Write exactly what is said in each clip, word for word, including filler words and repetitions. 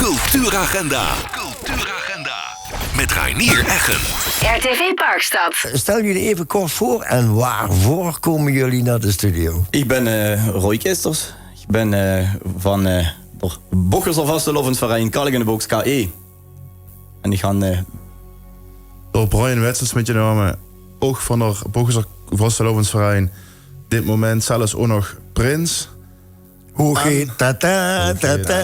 Cultuuragenda. Cultuuragenda. Met Reinier Eggen. R T V Parkstad. Stel jullie even kort voor en waarvoor komen jullie naar de studio? Ich bön, eh, Roy Kisters. Ich bön, eh, van, eh, d'r Bochusser Vastelaovesverein Kalk aan de Boks, K E. En ich han, eh, d'r Brian Wetsels mitgenómme, ouch van d'r Bochusser Vastelaovesverein. Dit moment zelfs ouch nog prins. Hoeëgheid, ta, ta, ta, ta.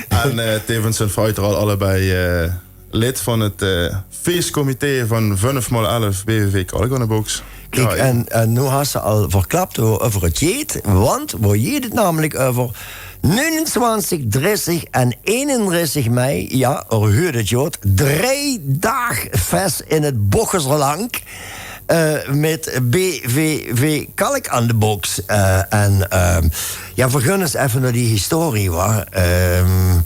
En, eh, tevens zunt v'r al allebei, eh, lid van het, eh, feestcomité van vunf maol elf B V V Kalk aan de Boks. Kiek, en, en noe has se al verklap woeëver het jeet, want woeë jeet het namelik euver? Nuuëgentwintig, dertig en eenentwintig mei, ja, d'r huurt het jood, drei daag fes in het Bochusser Lank, eh, mit B V V Kalk aan de Boks. Eh, en, ehm, ja, v'r gunt ins effe nao die historie, wa. Ehm,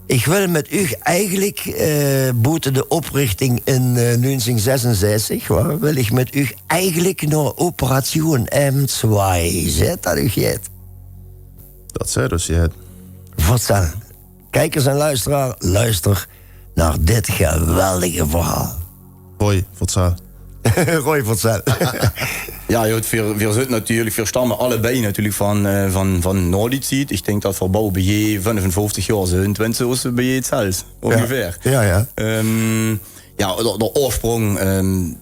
ich wil mit uch eigelik, eh, boete de oprichting in, eh, nuuëgentwintig zesenzestig, wa, wil ich mit uch eigelik nao Operation M twee. Zet dat uch jet? Dat zet us jet. Vertel. Kijkers en luisteraar, luister naar dit geweldige verhaal. Roy, vertel. Roy, vertel. Ja, joh, v'r, v'r zunt natuurlik, v'r stamme allebei natuurlik van, eh, van, van nao die tied. Ich dink dat v'r bouw bejee vunfenvoftig joar zunt, wens se us bejee zelfs, ongeveer. Ja, ja. Ehm, ja, d'r, d'r oorsprong, ehm,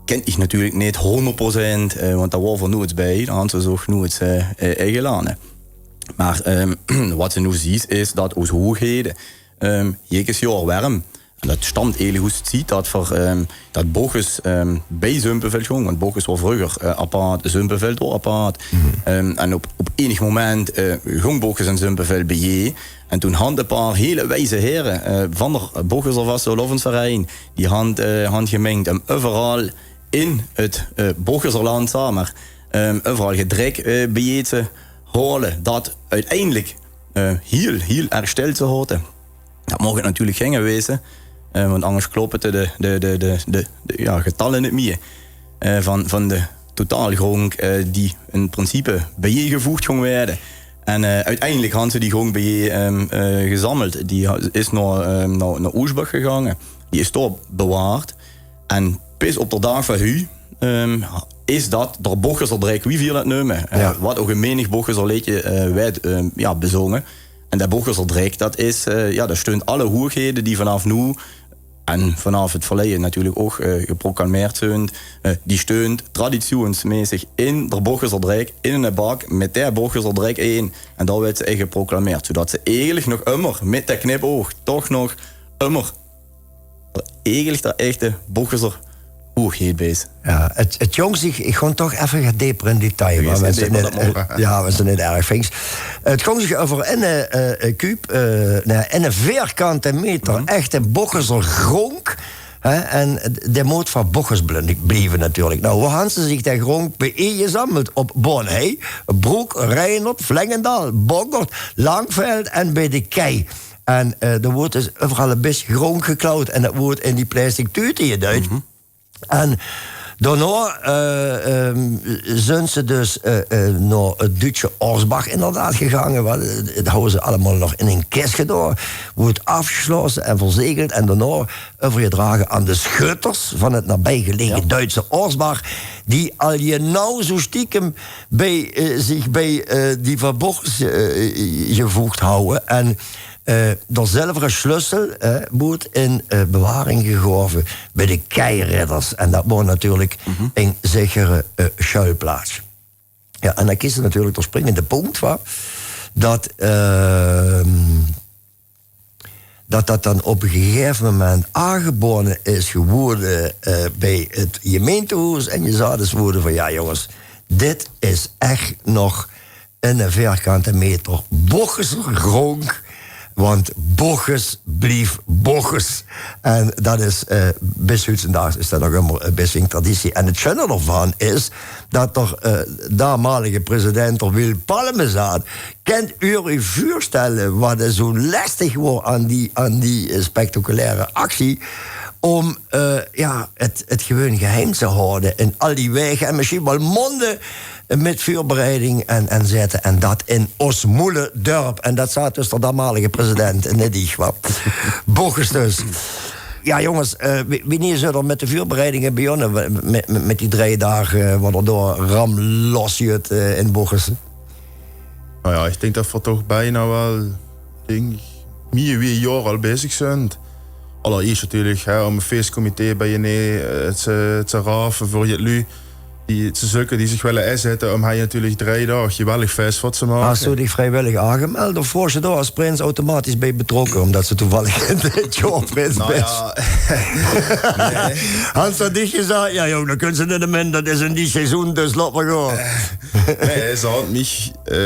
ken ich natuurlik neet hónderd procent, eh, want dao woar v'r noeëts bie, dao han ze zoch noeëts, eh, eh, eigelane. Maar, ehm, wat se noe zies, is dat oos hoeëgheden, ehm, jekes joar werm. En dat stamt eigelik oes tied dat v'r, ehm, dat Bochus, ehm, bie Zumpeveld góng, want Bochus woar vreuger, eh, apaart, Zumpeveld woar apaart. Ehm, en op, op enig moment, eh, góng Bochus en Zumpeveld bejee. En toen han e paar hele wijze here, eh, van d'r Bochusser Vastelaovesverein, die han, eh, han gemengd um euveral in het, eh, Bochusser Land, zeg maar, ehm, euveral gedrek, eh, bejee te hole, dat oeteindelik, eh, hiel, hiel erg stil te hote. Dat moch het natuurlik genge weze, eh, want angers kloppe de, de, de, de, de, de, ja, getalle neet mie, eh, van, van de totaalgrónk, eh, die in principe bejee gevoegd góng weëde. En, eh, oeteindelik han ze die grónk bejee, ehm, eh, gezammeld. Die ha-, is nao, ehm, nao, nao Oesbach gegange. Die is dao bewaard. En bis op d'r daag van hu, ehm, is dat d'r Bochusser drek, wie v'r dat neume. Eh, wat ouch in menig Bochusser leedje, eh, weëd, ehm, ja, bezonge. En de Bochusser drek, dat is, eh, ja, dao stunt alle hoeëgheden die vanaaf noe en vanaaf het verleie natuurlik ouch, eh, geproclameerd zunt, eh, die stunt traditieënsmesig in d'r Bochusser drek, in ene bak, mit d'r Bochusser drek in. En dao weëd ze eigelik geproclameerd, zodat ze eigelik nog ummer, mit de knipoog, toch nog ummer eigelik d'r echte Bochusser hoeëgheid bis. Ja, het, het jóng zich, ich gaon toch effe get deper in detail, ja, wens se neet erg vinjs. Het jóng zich euver ene, eh, eh, kuub, eh, nae, ene veerkante meter echte Bochusser grónk. Hè, en de moot van Bochus blieve natuurlik. Nou, woeë han ze zich de grónk bejee gezammeld? Op Bonhei, Broek, Reinert, Vlengendaal, Boggert, Langveld en bie de Kei. En, eh, d'r woeët dus euveral e bisje grónk geklauwd en dat woeët in die plastic tuute geduid. En daonao, eh, ehm, zunt ze dus, eh, eh, nao het Duutse Orsbach inderdaad gegange. Wa-, dat hauwe ze allemaol nog in ein kis gedaon. Woeët aafgeslote en verzegeld en daonao euvergedrage aan de schutters van het nabijgelegen Duitse Orsbach, die al jenauw zoeë stiekem bie, eh, zich bie, eh, die van Bochus, eh, gevoegd hauwe. En, eh, d'r zilvere sleutel, eh, woeët in, eh, bewaring gegaove bie de Keiridders. En dat woar natuurlik ein zichere, eh, schuilplaats. Ja, en dan kis se natuurlik d'r springende punkt, wa, dat, ehm, dat dat dan op e gegaeve moment aangebode is gewoeëde, eh, bie het gemeintehoes. En gezag is woeëde van: ja, jónges, dit is ech nog ene veerkante meter Bochusser grónk, want Bochus blief Bochus. En dat is, eh, bis huudsendaags is dat nog ummer, eh, bis ein traditie. En het sjunne daovan is dat d'r, eh, damalige president, d'r Wil Palme, zaat. Kent uur uch veurstelle wat d'r zoeë lestig woar aan die, aan die, eh, spectaculaire actie? Um, eh, ja, het, het gewoeën geheim te hauwe in al die waege en misschien waal monde Mit veurbereiding en, en zètte. En dat in Osmoelendörp. En dat zaat dus d'r damalige president in de dieg, wa? Bochus dus. Ja, jónges, eh, wienie zult d'r mit de veurbereidinge bejonne? Mit, mit, mit die drei daag, eh, wat d'r door ram los jut, eh, in Bochus. Nou ja, ich dink dat v'r toch bijna wel, dink ich, mieë wie e jaor al bezig zunt. Allerieësj natuurlik, hè, um e feescomité bijenee, eh, te, te rafe veur jet lu. Die, te zökke die zich wille inzètte um hei natuurlik drei daag geweldig fees van te make. Has doe dich vriewillig aangemeld of woors se dao as prins automatisch bij betrokke, omdat se toevallig dit jaor prins bis? Hans had dich gezag, ja jong, dan kunt ze nit min, dat is in die seizoen, dus laot maar gaon. Nee, ze had mich eh,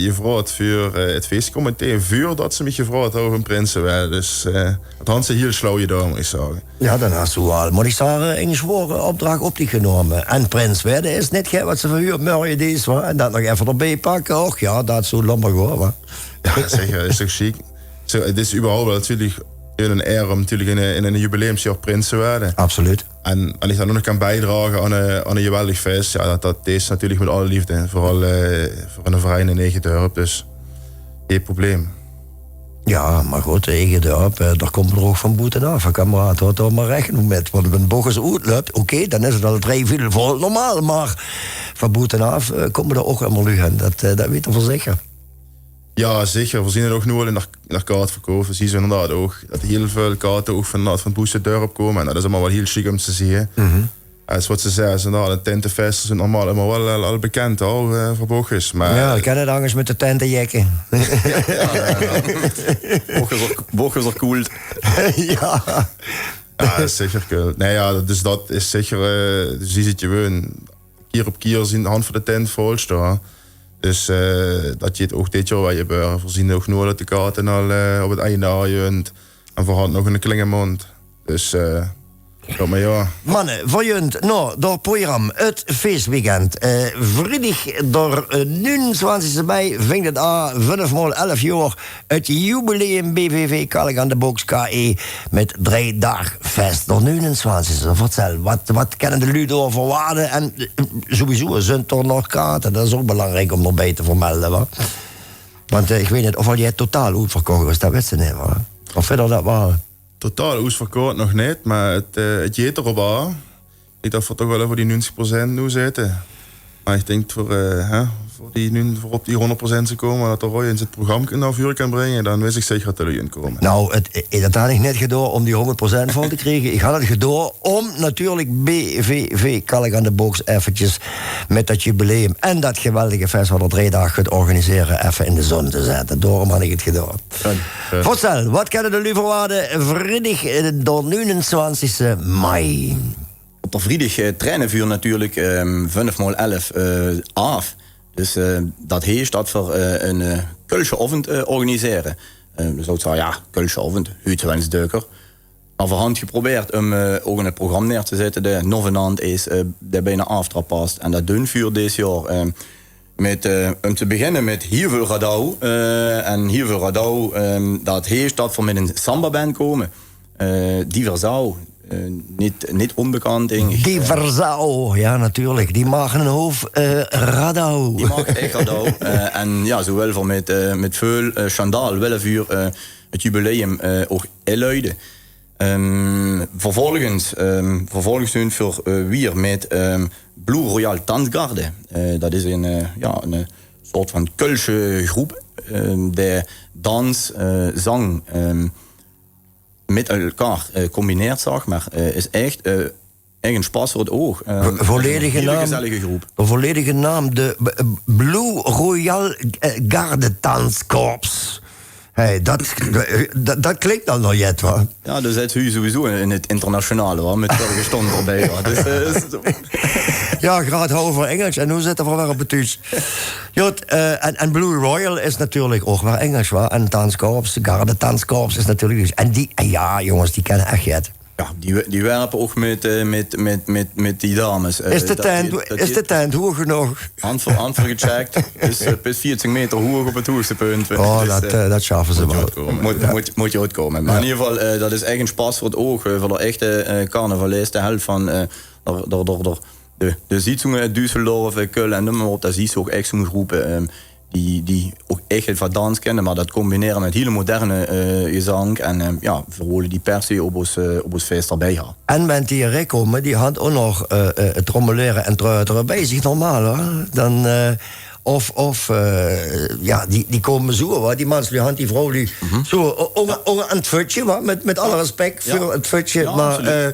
gevraogd veur eh, het feescomité veurdat ze mich gevraogd hadde um prins te waere. Dus eh, dat han ze hiel sjlau gedaon, mot ich zage. Ja, dan has doe al, mot ich zage, ein zware opdrach op dich genome. En prins waere is nit get wat se van huur op mörge deis, wa? En dat nog effe d'rbij pakke, och ja, dat zoe lommer gaon, wa? Ja, zeker, is toch sjiek. Zo, het is überhaupt wel natuurlik ein eer um natuurlik in, in ein jubileumsjaor prins te waere. Absoluut. En, en ich dan nog kan bijdrage aan e, aan e geweldig fees, ja, dat, dat is natuurlik mit alle leefde. Veural eh, veur eine verein in eige dörp, dus gein probleem. Ja, maar good, eige dörp, eh, dao kómme d'r ouch van boetenaaf, hè, kameraad. Haot dao maar rekening mit. Want wen Bochus oetlupt, oké, dan is het al drei viedel vol normaal. Maar van boetenaaf eh, kómme d'r ouch ummer lu hen. Dat, eh, dat wete v'r zeker. Ja, zeker. V'r zien het ouch noe al in de, in de kaartverkoup. Zien ze inderdaad ouch dat hiel väöl kaarte ouch van, van boete dörp kómme. En dat is allemaol wel hiel sjiek um te zeen. Ja, is wat ze zègke, inderdaad, de tentefeste zunt normaal ummer wel al, al bekend, hè, eh, veur Bochus. Maar Ja, dat kan nit angers mit de tente jekke. Bochus er, Bochus er koelt. Ja. Ja, dat is zeker cool. Nee, ja, dus dat is zeker, eh, dus die zit gewoon kier op kier zien hand veur de tent vol staon. Dus eh, dat geit ouch dit jaor weer gebeure. V'r zien ouch noe dat de kaarte al eh, op het einde junt. En v'r hadde nog ein klinge mond. Dus eh, dat maar ja. Manne, veur junt, no, door program, het feesweekend. Eh, vriedig, door eh, nuuentwintigste mei, ving het a, vunf maol elf jaor. Het jubileum B V V Kalk aan de Boks K E mit drei daag fest. D'r nuuentwintigste. Vertel, wat, wat kenne de lu dao verwachte? En eh, sowieso, zunt d'r nog kaarte? Dat is ouch belangriek um d'rbij te vermelde, wa? Want eh, ich weit nit of al jet totaal oetverkoch is, dat wits se nit, wa? Of vindt d'r dat waal? Totaal oetverkoch nog nit, maar het, eh, het geit d'r op a. Ich dach v'r toch wel veur die nuuentig procent noe zitte. Maar ich dink veur, eh, hè, veur die noe veur op die honderd procent te kómme, dat d'r Roy in het programma nao vure kan bringe, dan wis ich zeker dat de lu in kómme. Nou, het, eh, dat had ich nit gedaon um die honderd procent vol te kriege. Ich had het gedaon um natuurlik B V V Kalk aan de Boks effetjes mit dat jubileum en dat geweldige fest wat d'r drei daag geit organisere effe in de zon te zètte. Daorum had ich het gedaon. Vertel, wat kenne de lu verwachte? Vriedig, eh, d'r nuuentwintigste mei. Op d'r vriedig eh, traine v'r natuurlik eh, vunf maol elf eh, aaf. Dus eh, dat heesj dat v'r eh, ein eh, Kölsche Ovend eh, organisere. Eh, dus ouch zo, ja, Kölsche Ovend, huudswensdeuker. Maar v'r han geprobeerd um eh, ouch ein programma neer te zètte dat novenant is, eh, dat bijna aaftrap past. En dat doon v'r dit jaor eh, mit, eh, um te beginne mit hiel väöl radau. Eh, en hiel väöl radau, eh, dat heesj dat v'r mit ein samba-band kómme. Eh, Diversao. Eh, nit, nit onbekand, dink ich. Diversao, ja, natuurlik. Die maag ein hoof eh, radau. Die maag ech radau. Eh, en ja, zoewel v'r mit, eh, mit väöl eh, sjandaal wille v'r eh, het jubileum eh, ouch inluide. Ehm, vervolgens, ehm, vervolgens zunt v'r eh, weer mit ehm, Blue Royal Tanzgarde. Eh, dat is ein, eh, ja, ein eh, soort van Kölsche groep ehm, die dans, eh, zang ehm, mit elkaar eh, combineert, zag maar. Eh, is ech eh, ech ein spas veur het oug. Ehm, Volledige ein hiel naam. Gezellige groep. De volledige naam, de eh, Blue Royal eh, Garde Tanzkorps. Hey, dat, dat, dat klink dan nog jet, wa? Ja, dus het is sowieso in het internationale, wa, mit väöl gestonde d'rbij, wa. Dus, eh, is het Ja, graad hou v'r Engels en noe zitte v'r weer op het Duuts. Jot, eh, en, en Blue Royal is natuurlik ouch weer Engels, wa? En Tanzkorps, Garde Tanzkorps is natuurlik Duuts. En die, en ja, jónges, die kenne ech jet. Ja, die, die werpe ouch mit, eh, mit, mit, mit, mit die dames. Eh, Is de dat tent, die- dat is die- de tent hoeg genóg? Antwoord, antwoord gecheckt. Dus eh, bis veertig meter hoog op het hoogste punt. Oh, Dus, dat, eh, eh, dat schaffen ze moet je wel. uitkomen. Moet, moet, moet je uitkomen. Maar in ieder geval, eh, dat is echt een spas voor het oog. Eh, voor de echte eh, carnavalist, de helft van eh, door, door, door, door de, de Sitzungen oet Düsseldorf, eh, Köln en neum mer op, dao zuus se ouch ech zoe'n gróppe, ehm, die, die ouch ech get van dans kinne, mer dat combinere mit hiel moderne, eh, gezank. En, ehm, jao, veer wole die per se op ós, eh, op ós fies d'rbie höbbe. En wen die hie kómme, die hant ouch nog, eh, eh, trommelere en treutere bie zich normaal, huur. Dan, eh, of, of, eh, jao, die, die kómme zoe, huur. Die manslui hant die vrouwlui zoe, o-, ónger, ónger 't vötje, huur. Mit, mit alle respek veur 't vötje, mer, eh,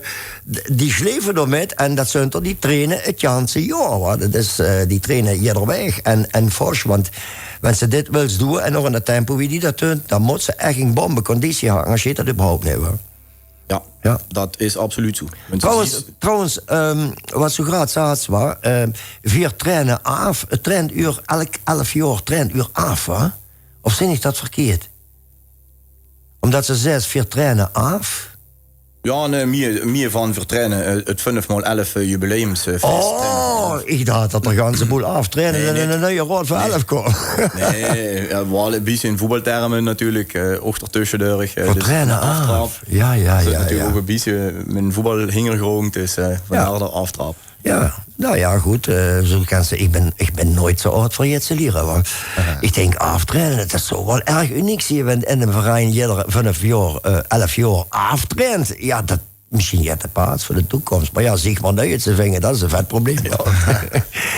d-, die sjleve d'r mit en dat zunt d'r die traine 't janse jaor, huur. Dat is, eh, die traine jidder waeg en, en fors, want wen se dit wils doon en nog in dat tempo wie die dat dunt, dan mós se ech in bombeconditie hange, angeers geit dat überhaupt neet, huur. Jao, dat is absoluut zoe. Trouwens, trouwens, ehm, wat se zoe graad zaes, huur, ehm, veer traine aaf, 't traintuur, elk elf jaor traintuur aaf, huur? Of zeen ich dat verkierd? Ómdat se zaes, veer traine aaf? Jao, nae, mie, mie van veer traine, eh, 't vunf maol elf, eh, jubileumsfees. Oh, ich dach dat d'r ganse boel aaftrainde en 'ne nuje raod van elf kaom. Nae, jao, waal e bietje in voetbalterme natuurlik, eh, ouch d'r tösjedurch, eh, veer traine aaf. Jao, jao, jao. Natuurlik ouch e bietje mien voetbalhingergróndj, dus, eh, vandaar d'r aaftrap. Jao, noe jao, good, eh, zoe kins se, ich bin, ich bin noets zoe aad veur jitseliere, want ich dink aaftrainde, dat is zoe waal erg uniek, zie, wen in e verein jidder vunf jaor, eh, elf jaor aaftraint. Jao, dat, mesjien jitse paats veur de toekóms. Mer jao, ziech mer nui te vinge, dat is e vet probleem. Jao,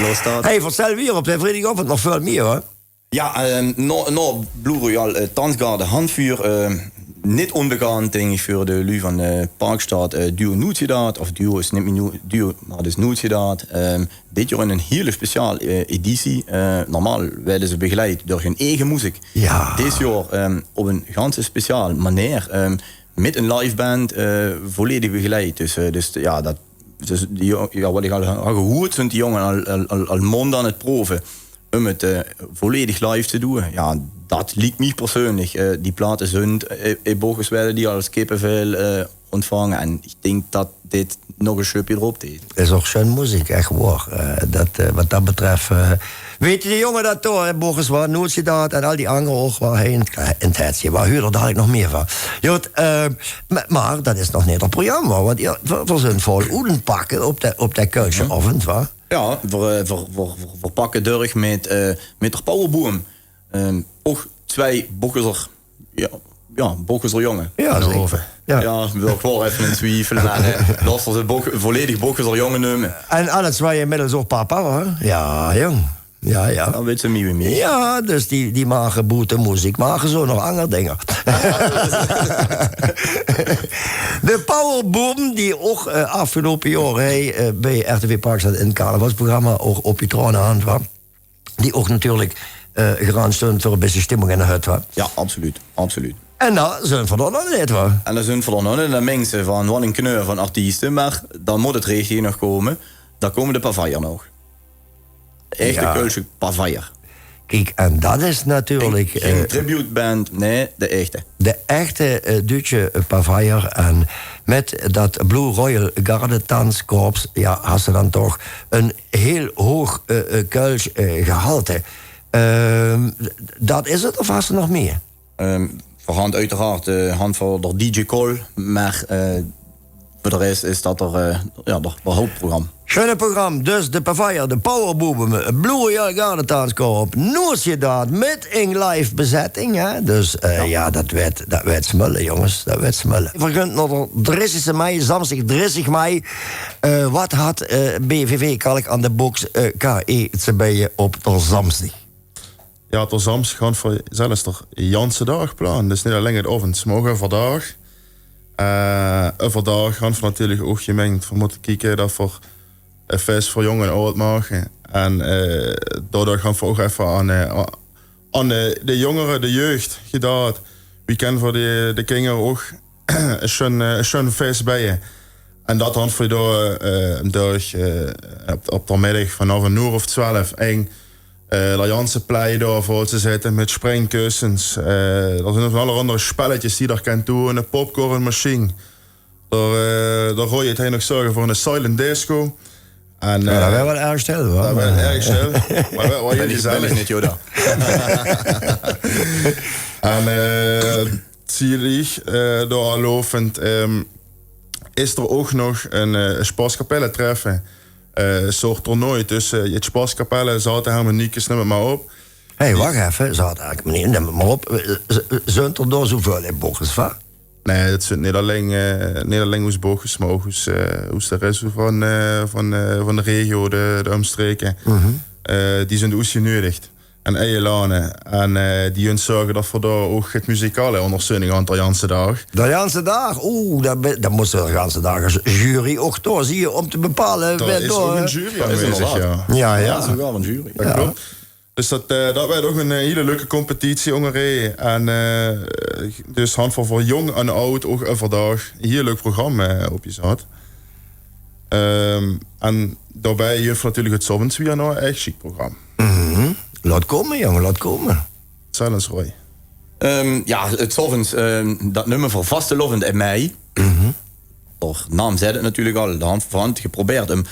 los dat. Hey, vertèl wiejer, op de vriedigaovend nog väöl mie, huur. Jao, ehm, nao, nao Blue Royal, eh, Tanzgarde hant vuur, ehm, neet ónbegaand, dink ich, vuur de luuj van, eh, Parkstad, eh, Duo Noetsjedaad, of Duo is neet mie noe-, Duo, mer 't is Noetsjedaad. Ehm, dit jaor in 'n hiel speciaal, eh, editie. Eh, normaal weëde ze begeleid door hun eige moeziek. Jao. Dit jaor, ehm, op 'n ganse speciaal maneer, ehm, mit 'n liveband, eh, volledig begeleid. Dus, eh, dus, jao, dat, dus die jo-, jao, wat ich al ha-, ha gehuurd, zunt die jonge al, al, al, al maonde aan 't prove um 't, eh, volledig live te doeë. Jao, dat liek mich persuuenlich. Eh, die plate zunt, eh, eh, Bochers weëde die al es kippevel, eh, ontvange. En ich dink dat dit nog e sjupje d'rop deet. Is ouch sjoen moeziek, ech waor. Eh, dat, eh, wat dat betref, eh, weite de jonge dat toch, hè, Bochers, waor Noetsjedaad en al die angere ouch, waor hie in 't, in 't hertsje. Waor huur d'r dalik nog mie van. Jot, eh, ma-, mar dat is nog neet 't programma, want jao, veer, veer zunt vol oetpakke op de, op de Kölsje aovend, wa? Jao, veer, eh, veer, veer, veer, veer pakke durch mit, eh, mit d'r Powerboom. Ehm, ouch twieë Bochuser, jao, jao, Bochuser jonge. Jao, zeker. Jao. Jao, wil ich waal effe in twiefele, mer, eh, los veer ze Boch-, volledig Bochuser jonge neume. En alle twieë inmiddels ouch papa, huur? Jao, jong. Jao, jao. Dan weits se mie wie mich. Jao, dus die, die make boete moeziek, make ze ouch nog anger dinger. De Powerboom, die ouch, eh, aafgeloupe jaor, hè, eh, bie R T V Parkstad in 't carnavalsprogramma ouch opgetraoje hant, wa? Die ouch natuurlik, eh, garant stunt veur 'n bietje stimming in de hut, wa? Jao, absoluut, absoluut. En dan zunt veer d'r nog neet, wa? En dan zunt veer d'r nog neet, dan mingse van, wat 'n kneur van artieste, mer dan mót 't richtige nog kómme. Dan kómme de Paveier nog. Echte Kölsche Paveier. Kiek, en dat is natuurlik, gein, eh, tributeband, nae, de echte. De echte, eh, Duutse Paveier. En mit dat Blue Royal Garde Tanzkorps, jao, has se dan toch 'n hiel hoog, eh, eh, Kölsch, eh, gehalte. Ehm, dat is 't, of has se nog mie? Ehm, veer hant oeteraard, eh, hant veer d'r D J Cole, mer, eh, veur de res is dat d'r, eh, jao, d'r, d'r hoofprogram. Sjoen program, dus de Paveier, de Powerboom, Blue Royal Garde Tanzkorps, Noetsjedaad mit 'n live bezetting, hè. Dus, eh, jao, dat weëd, dat weëd smulle, jonges, dat weëd smulle. Veer gunt nao d'r drissig mei, zamsdig drissig mei. Eh, wat hat, eh, B V V Kalk aan de Boks, eh, K E te beje op d'r zamsdig? Jao, d'r zamsdig hant veer zelfs d'r janse daag gepland. Dus neet alling 't aovend, mer ouch euverdaag. Eh, euverdaag hant veer natuurlik ouch gemeind, veer mótte kieke dat veer e fieës veur jóng en aad make. En, eh, daodoor hant veer ouch effe aan, eh, aan de, de jóngere, de jeug gedaad. Wie kinne veer de, de kinger ouch e sjoen, eh, e sjoen fieës beje. En dat hant veer door, eh, door, eh, op, op d'r middig vanaaf 'n oer of twelf, eng, eh, d'r janse pleie door vol te zitte mit springkussens. Eh, d'r zunt nog allerhande spelletjes die d'r kint doeë, 'n popcornmachien. D'r, eh, d'r goeie het hie nog zörge veur 'n silent disco. En, jao, dat, eh, weëd waal erg stil, wa? Dat weëd erg stil. Mer waal, waal, bin ich, bin ich neet, Joda. En, eh, Zie ich, eh, door al lopend, ehm, is d'r ouch nog 'n, eh, Spaskapelle-treffe. eh, soort toernooi tösse, eh, 't Sjpaskapelle, Zaate Hermeniekes, nöm 't mer op. Hé, wach effe, Zaate Hermeniekes, nöm 't mer op. Eh, z-, zunt d'r dao zoeväöl in Bochus, va? Nae, dat zunt neet alling, eh, neet alling oes Bochus, mer ouch oes, eh, oes de res van, eh, van, eh, van de regio, de, de umstreke. Eh, die zunt oes geneudigd. En Eijelane. En, eh, die zunt zörge dat v'r dao ouch 't muzikale óngersjteuning han d'r janse daag. D'r janse daag? Oeh, dat be-, dat mós d'r janse daag es jury ouch dao zieë óm te bepaole wae dao, eh, 'n jury aanwezig, jao. Jao, jao. Dat is ouch waal 'n jury. Dat klop. Dus dat, eh, dat waert ouch 'n, eh, hiele leuke competitie óngerein. En, eh, dus han v'r veur jóng en aod ouch euverdaag 'n hiel leuk programma, eh, opgezat. Ehm, en daobij junt v'r natuurlik 's aoves weer nog 'n ech sjiek programma. Laot kómme, jóng, laot kómme. Vertèl ins, Roy. Ehm, jao, 's aoves, ehm, dat neume v'r vastelovend in mei. D'r naam zaet 't natuurlik al, de han, v'r han geprobeerd óm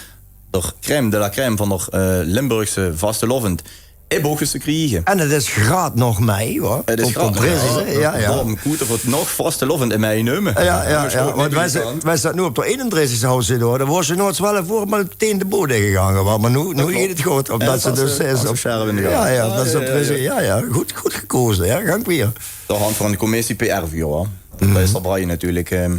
d'r crème de la crème van d'r, eh, Limburgse vastelovend in Bochus te kriege. En 't is graad nog mei, huur. 't Is graad nog mei. Jao, jao. Daorum kónne v'r 't nog vastelovend in mei neume. Jao, jao, jao. Want wae zaet, wae zaet noe op d'r eenendressig zou zitte, huur, dan waors se nao twelf oer mer metein de boot ingegange, huur. Mer noe, noe geit 't good, ómdat ze dus zes op, jao, jao, dat is op precies, jao, jao. Good, good gekoze, jao. Gank weer. Dao han v'r 'n commissie P R veur, huur. Dat is d'r bie natuurlik, ehm,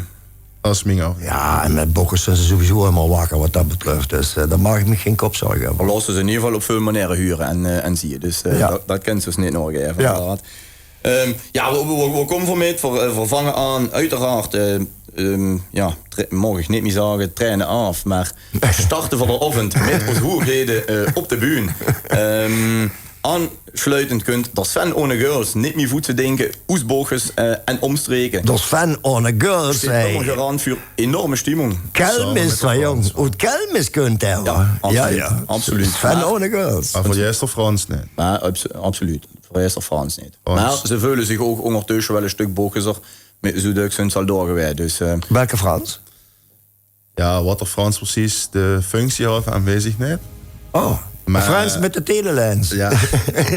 Dat is mien ouch. Jao, en mit Bochus zunt ze sowieso hielemaol wakker wat dat betröf. Dus, eh, dao maak ich mich gein kopzörg euver. Laote ze in eder geval op väöl maniere hure en, eh, en zieë. Dus, eh, dat, dat kins se dus neet naogaeve, inderdaad. Ehm, jao, wo, wo, wo kómme v'r mit? V'r, eh, v'r vange aan, oeteraard, eh, ehm, jao, tre-, maag ich neet mie zage, traine aaf, mer starte v'r d'r aovend mit oos hoeëgrede, eh, op de bühne. Ehm, Aansluitend kunt d'r Sven ohne Girls neet mie voet te dinke, oes Bochus, eh, en ómstreke. D'r Sven ohne Girls, hè. Steit ummer garant veur enorme stimmung. Kelmis, jóng. Oet Kelmis kunt 'r, hè? Jao, absoluut. Sven ohne Girls. Mer veur de res d'r Frans neet. Mer abs-, absoluut. Veur de res d'r Frans neet. Mer ze veule zich ouch óngertösse waal e stök Bochuser. Mer zoe dök zunt ze al dao gewaes. Dus, eh, welke Frans? Jao, wat d'r Frans precies de functie haet, weit ich neet. Oh, mer Frans mit de telelens. Jao.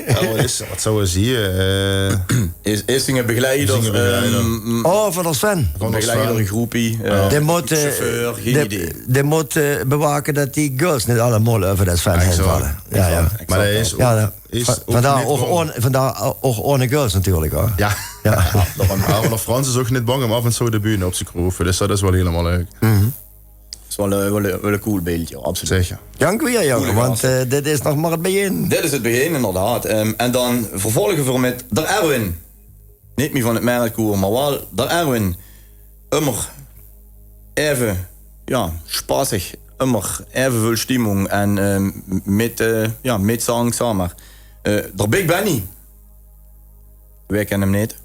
Jao, wat is, wat zou 'r zieë? Eh, is, is 'ne begeleider, is 'ne begeleider. Ehm, oh, van d'r Sven. Van d'r Sven. Begeleider, groepie, eh, chauffeur, gein idee. Dae mót, eh, bewake dat die girls neet allemaol euver de Sven haer valle. Jao, jao. Mer dae is ouch Is va-, ouch vandaar neet ouch bang. Ohne, vandaar ouch ohne girls natuurlik, huur. Jao. Jao. Mer d'r Frans is ouch neet bang óm aaf en toe de bühne op te kroeve. Dus dat is waal hielemaol leuk. Is waal, eh, waal, waal e cool beeldje, absoluut. Zeker. Dank weer, jóng, want, eh, dit is nog mer 't begin. Dit is 't begin, inderdaad. Ehm, en dan vervolge v'r mit d'r Erwin. Neet mie van 't Merkkoer, mer waal d'r Erwin. Ummer eve, jao, spassig. Ummer eve väöl stimmung en, eh, mit, eh, jao, mit zang, zag mer. Eh, d'r Big Benny. Wae kint 'm neet?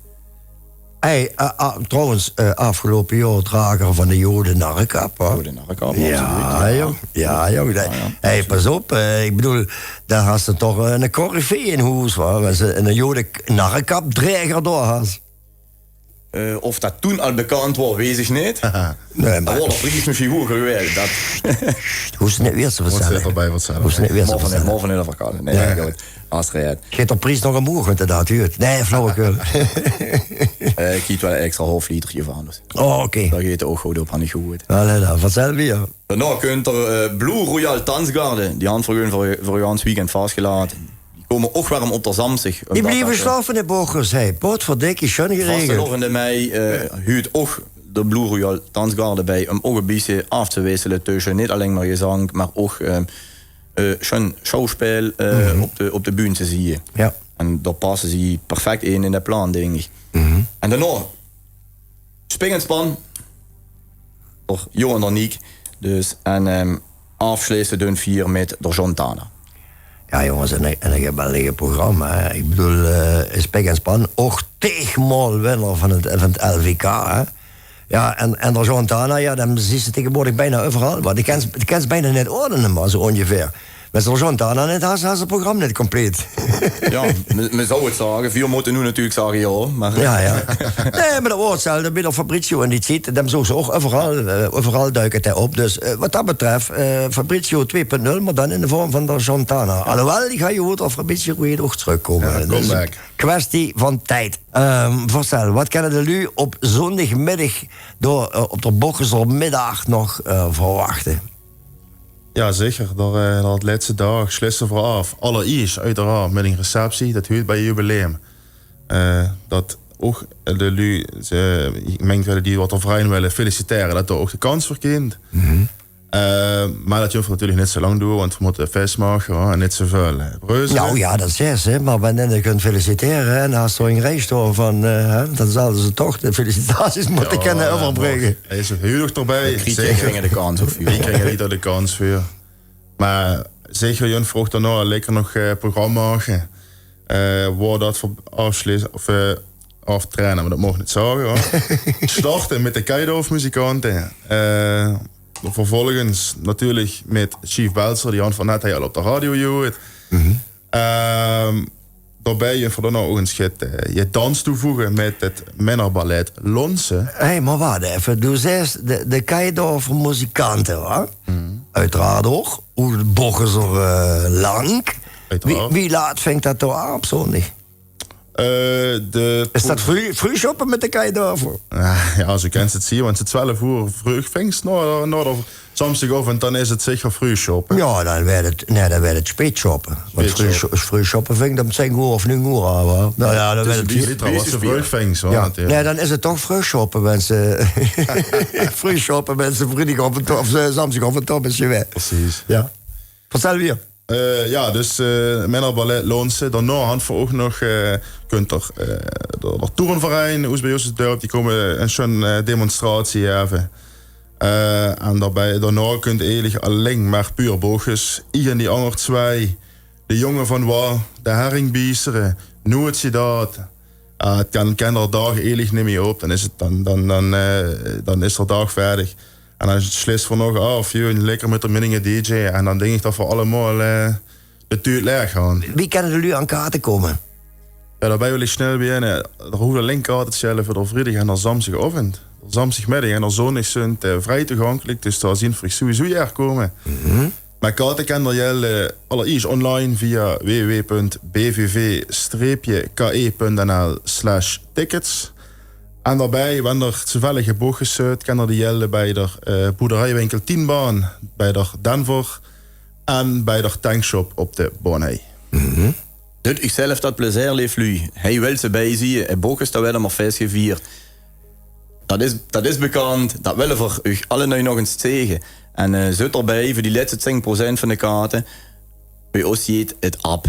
Hey, eh, ah, trouwens, eh, aafgeloupe jaor drager van de Jode Narrekap, hè? Jode Narrekap, absoluut. Jao, jóng. Jao, jóng. Hey, pas op, eh, ich bedoel, dao has se toch, eh, 'ne coryfee in hoes, wa? Wen se 'ne Jode Narrekapdrager dao has. Eh, of dat toen al bekend waor, weit ich neet. Nae, mer dao waor d'r pries mesjien hoeger gewaes. Dat hoofs se neet weer te vertèlle. Hoofs se neet weer te vertèlle. Mós se neet vertèlle. Nae, good. As 't geit. Geit d'r pries nog umhoeg, want dat huurt. Nae, flauwekul. Eh, ich krieg waal e extra haof liter van, dus. Oh, oké. Dao geit 't ouch good op, han ich gehuurd. Allee, dan, vertèl weer. Daonao kunt d'r, eh, Blue Royal Dansgarde. Die han v'r gewoon veur, veur e gans weekend vasgelaote. Die kómme ouch weer op d'r zaamsdig. Die blieve slaope, hè, Bochus, hè. Potverdikkie, sjoen geregeld. Vastelovend in mei, eh, huurt ouch d'r Blue Royal Dansgarde bie, óm ouch e bietje aaf te wissele tösse neet alling mer gezang, mer ouch, eh, eh, sjoen sjouwspeul, eh, op de, op de bühne te zieë. Jao. En dao passe ze perfek in, in de plan, dink ich. En daonao Spik en Span. D'r Jo en d'r Niek. Dus, en, ehm, aafsloete doon v'r mit d'r Jontana. Jao, jónges, en e, en e geweldig programma, hè. Ich bedoel, eh, Spik en Span, ouch tigmaol winnaar van 't, van 't L V K, hè. Jao, en, en d'r Jontana, jao, dae zuus se taengewoordig bienao euveral. Want dae kins, dae kins se bienao neet ordene, mer zoe óngeveer. Wen se d'r Jontana neet has, has se 't programma neet compleet. Jao, me, me zou 't zage. Veer mótte noe natuurlik zage jao, mer... Jao, jao. Nae, mer dat waor 'tzelfde bie d'r Fabrizio in dien tied. Dae zoogs se ouch euveral, eh, euveral duike dae op. Dus, eh, wat dat betröf, eh, Fabrizio twee punt nul, mer dan in de vorm van d'r Jontana. Alhoewel, ich höb gehuurd dat Fabrizio weer ouch trökkómme. Jao, dus comeback. Kwestie van tied. Ehm, vertèl, wat kinne de luuj op zóndigmiddig dao, eh, op d'r Bochuser Middag nog, eh, verwachte? Ja, zeker. Dao, eh, dao 't lètste daag slisse v'r aaf. Allerieërs, oeteraard, mit ein receptie. Dat huurt bie e jubileum. Eh, dat ouch de luuj, ze, ich meen, die wat d'r verein wille feliciteren, dat d'r ouch de kans veur kint. Eh, mer dat juffe natuurlik nit zo lang doon, want v'r mótte fès make, hè, en nit zo väöl, eh, breuze. Nou ja, dat is hè. Mer wanneer je kunt feliciteren, hè, en als zo'n rij staan van, eh, hè, dan zullen ze toch de felicitaties moeten kunnen overbrengen. Hij is huurder erbij. Kriegt zeker de kans ook voor. Die krijgen niet de kans voor. Maar zeker, Jon vroeg daarna lekker nog, eh, programma maken. Eh, waar dat voor afsluit, of, eh, aftrainen, maar dat mag niet zeggen, hoor. Starten met de Keidorf-muzikanten. Eh, vervolgens natuurlijk met Chief Belzer, die hand van net hij al op de radio joert. Ehm, daarbij je voor dan ook eens get, eh, je dans toevoegen met het Mennerballet Lonse. Hé, maar wacht even. Doe zegt de, de Keidorfer muzikanten, hoor. Uiteraard ook. Hoe de bokken zo eh, lang. Wie, wie laat vindt dat toch op zondag? Eh, de Is dat vroeg, vroeg shoppen met de Keidorfer? Ja, ja, zo kent het zien, want het twaalf uur vroeg vingst, nou, nou, dan, soms ik en dan is het zeker vroeg shoppen. Ja, dan werd het, nee, dan werd het speed shoppen. Want vroeg, sho- vroeg shoppen vind ik om tien uur of negen uur al, hoor. Nou ja, dan werd het Wie, wie, wie was de vroeg vingst, hoor, Ja. natuurlijk. Nee, dan is het toch vroeg shoppen, mensen. Vroeg shoppen, mensen, vriendenavond of eh, zaterdag of top is je weer. Precies. Ja. Vertel weer. Eh, ja, dus eh Mennerballet Lonse. Daarna hadden we ook nog, eh kunt er, eh de, de Toerenverein, Oes bij Joseph Dörp, die komen en zo'n eh, demonstratie hebben. Eh, en daarbij, daarna kunt eigenlijk alleen maar puur bogus. Ian die anger twee, de jongen van Wa, de Herringbieseren, Noortje dat. Ah, het kan, kan er daag eigenlijk niet meer op. Dan is het, dan, dan, dan, eh, dan is er daag verder. En dan slis voor nog af, joh, lekker met de minningen D J. En dan denk ik dat we allemaal eh de tuut leeg gaan. Wie kunnen de lui aan kaarten komen? Ja, daarbij wil ik snel beginnen. Er hoeft alleen kaarten te stellen voor de vrijdag en de zaterdagochtend. De zaterdagochtend en de zondag zijn eh, vrij toegankelijk, dus daar zien we sowieso hier komen. Maar kaarten kan er jelle allereerst online via w w w punt b v v streepje k e punt n l slash tickets. En daarbij, wanneer er toevallig geboekt is, kan er die jelle bij de eh, boerderijwinkel Tienbaan, bij de Denver en bij de tankshop op de Bonhei. Doet uch zelf dat plezeer, leef lui. Hij wil ze bij zie, en bogus, dat werd maar feest gevierd. Dat is, dat is bekend, dat willen we uch alle nu nog eens zeggen. En eh zit erbij voor die laatste tien procent van de kaarten. Bij ons zit het op.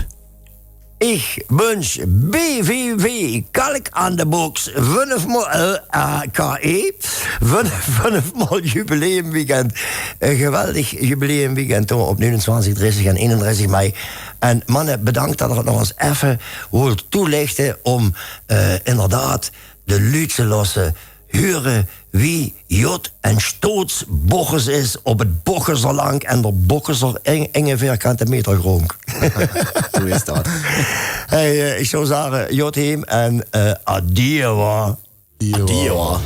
Ich wünsche B V W Kalk aan de Box vijf maal, eh, eh, K E, vijf, vijf maal jubileumweekend. Een geweldig jubileumweekend, hoor, op negenentwintig, dertig en eenentwintig mei. En mannen, bedankt dat er het nog eens even wilt toelichten om eh, inderdaad de luutse losse huren wie jot en stoots Bochers is op het Bocherser lang en de Bocherser eng, enge vierkante meter gronk. Zo is dat. Hey, eh, ik zou zeggen, jot heem en eh adieu, wa. Adieu, wa.